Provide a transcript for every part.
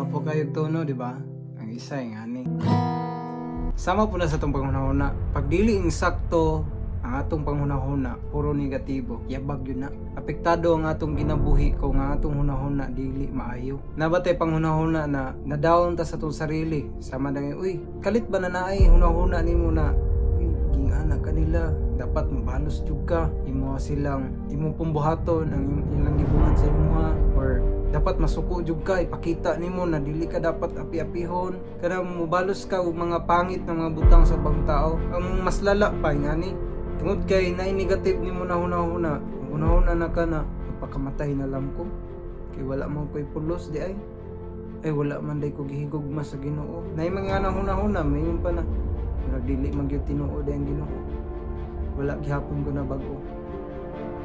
Gwapo kayo tono, di ba? Ang isa yung ani. Sama po na sa atong panghunahuna. Pag dili insakto ang atong panghunahuna, puro negatibo, yabag yun na. Apektado ang atong ginabuhi kung ang atong hunahuna dili maayo. Nabatay panghunahuna na na-down ta sa atong sarili. Sama na, uy, kalit ba na naay hunahuna nimo na, uy, gingana kanila, dapat mabalos jud ka, imo silang imo pong buhaton ang ilang gibuhat sa imuha, or dapat masuko jud ka, ipakita nimo na dili ka dapat api-apihon, kada mobalos ka og mga pangit na mga butang sa ibang tao. Ang mas lala pa ngani, tungod kay naay negative nimo na hunahuna, hunahuna na ka na magpakamatay na lang ko kay wala man ko'y pulos di ay, ay wala man day ko gihigugma sa Ginoo. Naay mga nahuna-huna mayon pa na murag dili man gyud tinuod ang Ginoo, wala gihapon ko na bag-o,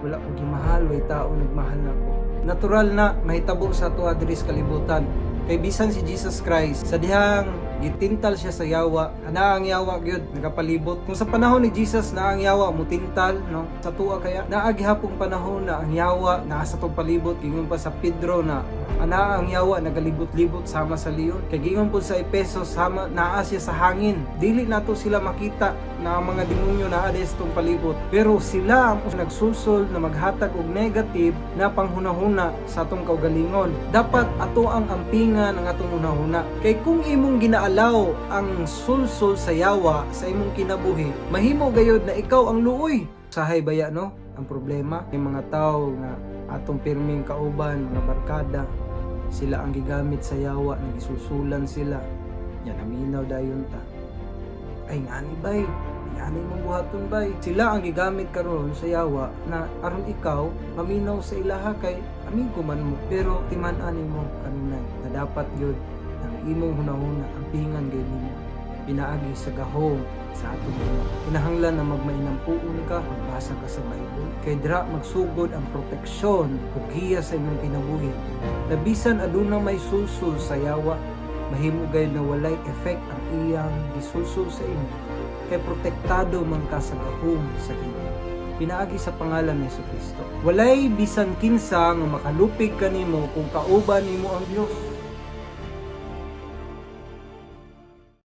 wala ko gimahal, way tao nagmahal nako. Natural na mahitabo sa ato diri sa kalibutan kay bisan si Jesus Christ, sa dihang gitintal siya sa yawa, ana ang yawa gyud nagapalibot. Kung sa panahon ni Jesus na ang yawa mutintal, no, sa tuwa kaya naa gihapong panahon na ang yawa naa sa atong palibot. Gingon pa sa Pedro na ana ang yawa nagalibot-libot sama sa leon. Kay gingon pud sa Epeso, sama naa siya sa hangin. Dili nato sila makita na ang mga demonyo naa sa atong palibot, pero sila ang nagsulsol na maghatag og negative na panghunahuna sa atong kaugalingon. Dapat ato ang ampingan ang atong hunahuna kay kung imong ginaalaw ang sulsol sa yawa sa imong kinabuhi, mahimo gayod na ikaw ang luoy. Sahay baya, no, ang problema yung mga tao nga atong pirming kauban, mga barkada, sila ang gigamit sa yawa, nagisusulan sila yan, aminaw dayon ta, ay ngani bay, ngani mong buhaton bay. Sila ang gigamit karon sa yawa na aron ikaw maminaw sa ilaha kay amigo man mo. Pero timan-an nimo kanunay na dapat gyud ang imong hunahuna ampingan gyud nimo pinaagi sa gahom sa atong Ginoo. Kinahanglan na magmainampuon ka, magbasa ka sa Bible. Kay dira magsugod ang proteksyon ug giya sa imong kinabuhi. Na bisan aduna may sulsul sa yawa, mahimo gayud na walay effect ang iyang gisulsul sa imo kay protektado man ka sa gahom sa Ginoo pinaagi sa pangalan ni Kristo. Walay bisan kinsa nga makalupig kanimo kung kauban nimo ang Dios.